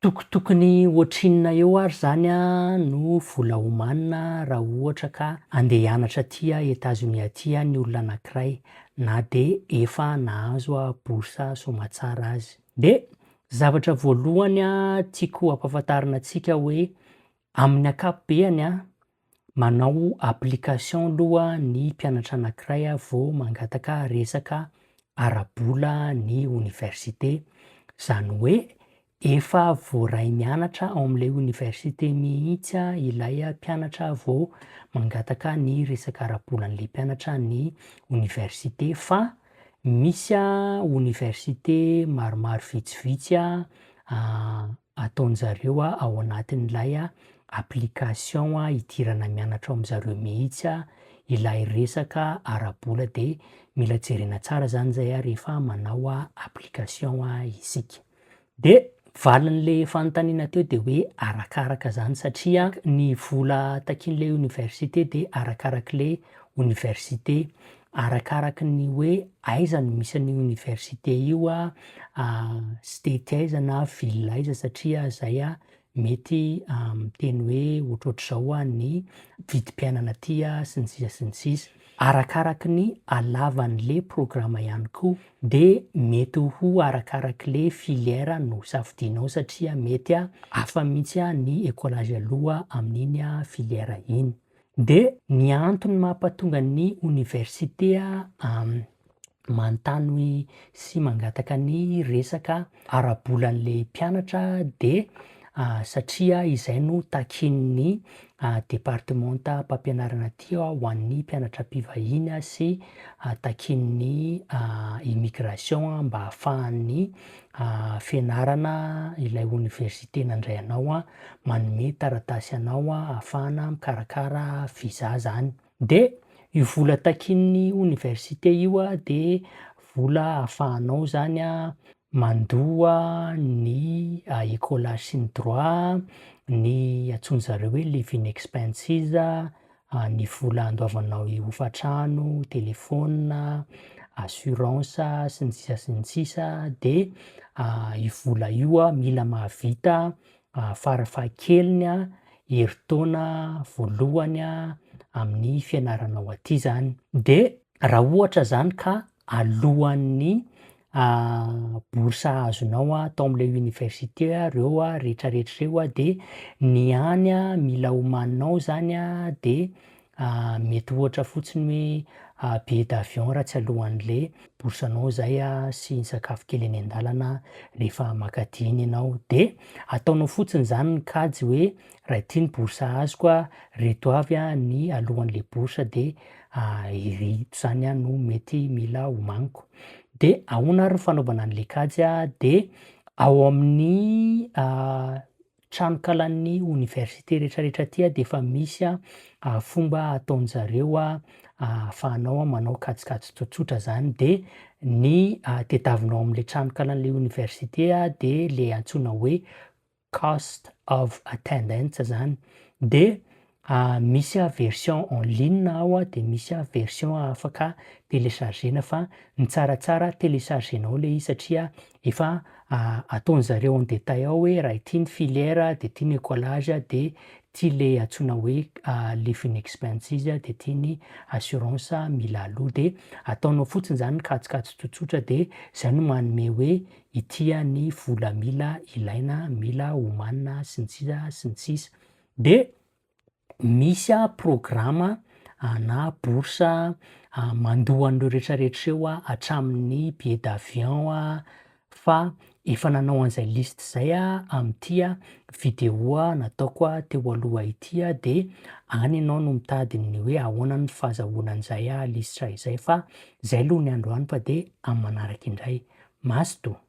Tokotokony ohatrinona eo ary zany no vola homanina raha ohatra ka andeha hianatra aty Etazonia aty ny olona anankiray na de efa nahazo bourse soamatsara azy. De zavatra voalohany tiako ampahafantarina antsika hoe amin'ny ankapobeany manao application aloha ny mpianatra anankiray vao mangataka resaka ara-bola ny oniversite, zany hoe efa voaray mianatra ao amin'ilay oniversite mihitsy ilay mpianatra vao mangataka ny resaka ara-bolan'ilay mpianatra ny oniversite fa misy oniversite maromaro vitsivitsy ataon-jareo ao anatin'ilay application hidirana mianatra ao amin-jareo mihitsy ilay resaka ara-bola de mila jerena tsara zany zay rehefa manao application isika. De valin'le fanontaniana teo de hoe arakaraka zany satria ny vola takian'le université de arakarak'le université, arakaraky ny hoe aiza no misy an'io université io a, state aiza na ville aiza satria zay a mety miteny hoe ohatrohatr'izao a ny vidim-piainana aty a sy ny sisa sy ny sisa. Arakaraky ny halavan'le programa ihany koa de mety ho arakarak'le filière no safidianao satria mety hafa mihitsy ny écolage aloha amin'iny filière iny. De ny antony mampatonga ny oniversite manontany sy mangataka ny resaka ara-bolan'le mpianatra de satria izay no takian'ny departemantam-pampianarana aty ho an'ny mpianatra mpivahiny sy takian'ny immigration mba ahafahan'ny fianarana ilay oniversite nandray anao manome taratasy anao ahafahana mikarakara visa zany. De io vola takian'ny oniversite io a de vola ahafahanao zany a mandoa ny écolage sy ny droit, ny antsoin-jareo hoe living expenses, ny vola andoavanao hofan-trano, telefaonina, assurance sy ny sisa sy ny sisa de io vola io a mila mahavita farafahakeliny a herintaona voalohany a amin'ny fianaranao aty zany. De raha ohatra zany ka alohan'ny bourse azonao atao am'le université reo a rehetrarehetra reo a de ny any a mila homaninao zany a de mety ohatra fotsiny hoe billet d'avion raha tsy alohan'le bourse-nao zay a sy ny sakafo kely eny an-dàlana rehefa makaty iny ianao de ataonao fotsiny zany ny kajy hoe raha ity ny bourse azoko a, reto avy a ny alohan'le bourse de ireto zany a no mety mila homaniko. De ahoana ary ny fanaovana an'le kajy a? De ao amin'ny tranonkalan'ny oniversite rehetrarehetra aty a de efa misy a fomba ataon-jareo a ahafahanao manao kajikajy tsotsotra zany de ny tadiavinao am'le tranonkalan'le oniversite a de le antsoina hoe cost of attendance zany de misy a version en ligne ao a de misy a version afaka téléchargena fa ny tsaratsara téléchargenao le izy satria efa ataon-jareo en détail ao hoe raha ity ny filière de ty ny écolage de ty le antsoina hoe living expenses de ty ny assurance mila aloa de ataonao fotsiny zany ny kajikajy tsotsotra de zay no manome hoe ity a ny vola mila ilaina mila homanina sy ny sisa sy ny sisa. De misy a programa na bourse mandoa an'ireo rehetrarehetra reo a hatramin'ny billet d'avion a fa efa nanao an'izay liste zay a am'ty a vidéo nataoko a teo aloha ity a de any ianao no mitady ny hoe ahoana ny fahazahoana an'izay lisitra izay fa zay aloha ny androany fa de amin'ny manaraka indray. Mazotoa.